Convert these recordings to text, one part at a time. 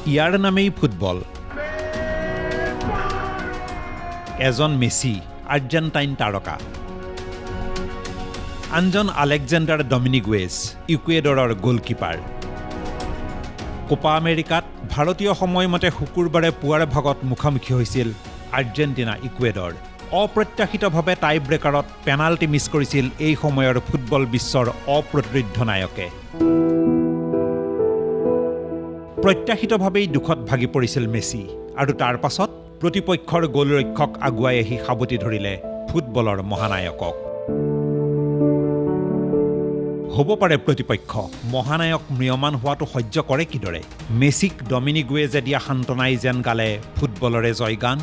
ইয়াৰ নামেই ফুটবল। এজন Messi, Argentine তাৰকা, আনজন আলেকজেণ্ডাৰ ডমিনিগুৱেজ, ইকুৱেডৰৰ গ'লকিপাৰ। কোপা আমেৰিকাত ভাৰতীয় সময়মতে শুকুৰবাৰে পুৱাৰ ভাগত মুখামুখি হৈছিল আৰ্জেণ্টিনা ইকুৱেডৰ। অপ্ৰত্যাশিতভাৱে টাই ব্ৰেকাৰত পেনাল্টি মিছ কৰিছিল এই সময়ৰ ফুটবল বিশ্বৰ অপ্ৰতিৰোধ্য নায়কে। প্ৰত্যাশিতভাৱেই দুখত ভাগি পৰিছিল মেচি আৰু তাৰ পাছত প্ৰতিপক্ষৰ গ'লৰক্ষক আগুৱাই আহি সাৱটি ধৰিলে ফুটবলৰ মহানায়কক। হ'ব পাৰে প্ৰতিপক্ষ, মহানায়ক ম্ৰিয়মান হোৱাটো সহ্য কৰে কিদৰে? মেচিক ডমিনিগুৱেজে দিয়া সান্তনাই যেন গালে ফুটবলৰে জয়গান,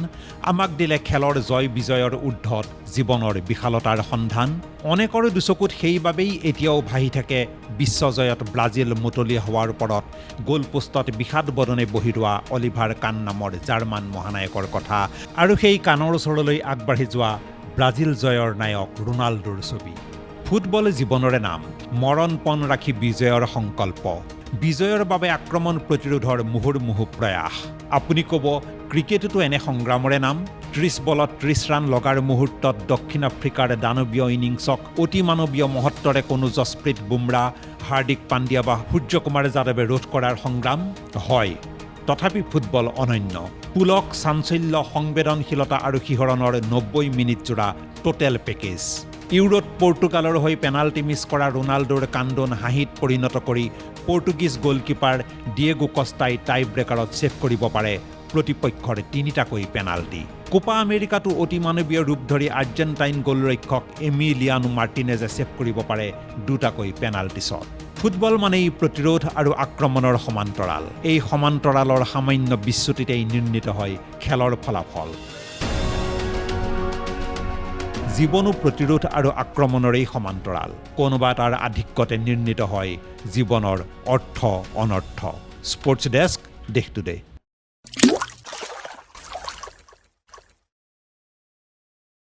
আমাক দিলে খেলৰ জয় বিজয়ৰ ঊৰ্ধত জীৱনৰ বিশালতাৰ সন্ধান। অনেকৰো দুচকুত সেইবাবেই এতিয়াও ভাহি থাকে বিশ্বজয়ত ব্ৰাজিল মুতলীয়া হোৱাৰ ওপৰত গ'লপোষ্টত বিষাদ বদনে বহি ৰোৱা অলিভাৰ কান নামৰ জাৰ্মান মহানায়কৰ কথা আৰু সেই কানৰ ওচৰলৈ আগবাঢ়ি যোৱা ব্ৰাজিল জয়ৰ নায়ক ৰোনাল্ডোৰ ছবি। ফুটবল জীৱনৰে নাম, মৰণপণ ৰাখি বিজয়ৰ সংকল্প, বিজয়ৰ বাবে আক্ৰমণ প্ৰতিৰোধৰ মুহুৰ্মুহু প্ৰয়াস। আপুনি ক'ব, ক্ৰিকেটতো এনে সংগ্ৰামৰে নাম। 30 বলত 30 ৰান লগাৰ মুহূৰ্তত দক্ষিণ আফ্ৰিকাৰ দানৱীয় ইনিংছক অতি মানৱীয় মহত্বৰে কোনো জছপ্ৰীত বুমৰাহ, হাৰ্দিক পাণ্ডিয়া বা সূৰ্যকুমাৰ যাদৱে ৰোধ কৰাৰ সংগ্ৰাম হয়। তথাপি ফুটবল অনন্য। পুলক, চাঞ্চল্য, সংবেদনশীলতা আৰু শিহৰণৰ 90 মিনিটজোৰা টোটেল পেকেজ। ইউৰোত পৰ্তুগালৰ হৈ পেনাল্টি মিছ কৰা ৰোনাল্ডোৰ কান্দোন হাঁহিত পৰিণত কৰি পৰ্তুগীজ গ'লকিপাৰ ডিয়েগো কষ্টাই টাই ব্ৰেকাৰত ছেভ কৰিব পাৰে প্ৰতিপক্ষৰ তিনিটাকৈ পেনাল্টি। কোপা আমেৰিকাতো অতি মানৱীয় ৰূপ ধৰি আৰ্জেণ্টাইন গ'লৰক্ষক এমিলিয়ানো মাৰ্টিনেজে ছেভ কৰিব পাৰে দুটাকৈ পেনাল্টি শ্বট। ফুটবল মানেই প্ৰতিৰোধ আৰু আক্ৰমণৰ সমান্তৰাল। এই সমান্তৰালৰ সামান্য বিচ্যুতিতেই নিৰ্ণীত হয় খেলৰ ফলাফল। জীৱনো প্ৰতিৰোধ আৰু আক্ৰমণৰেই সমান্তৰাল। কোনোবা এটাৰ আধিক্যতে নিৰ্ণীত হয় জীৱনৰ অৰ্থ অনৰ্থ। স্পৰ্টছ ডেস্ক, দেশ টুডে।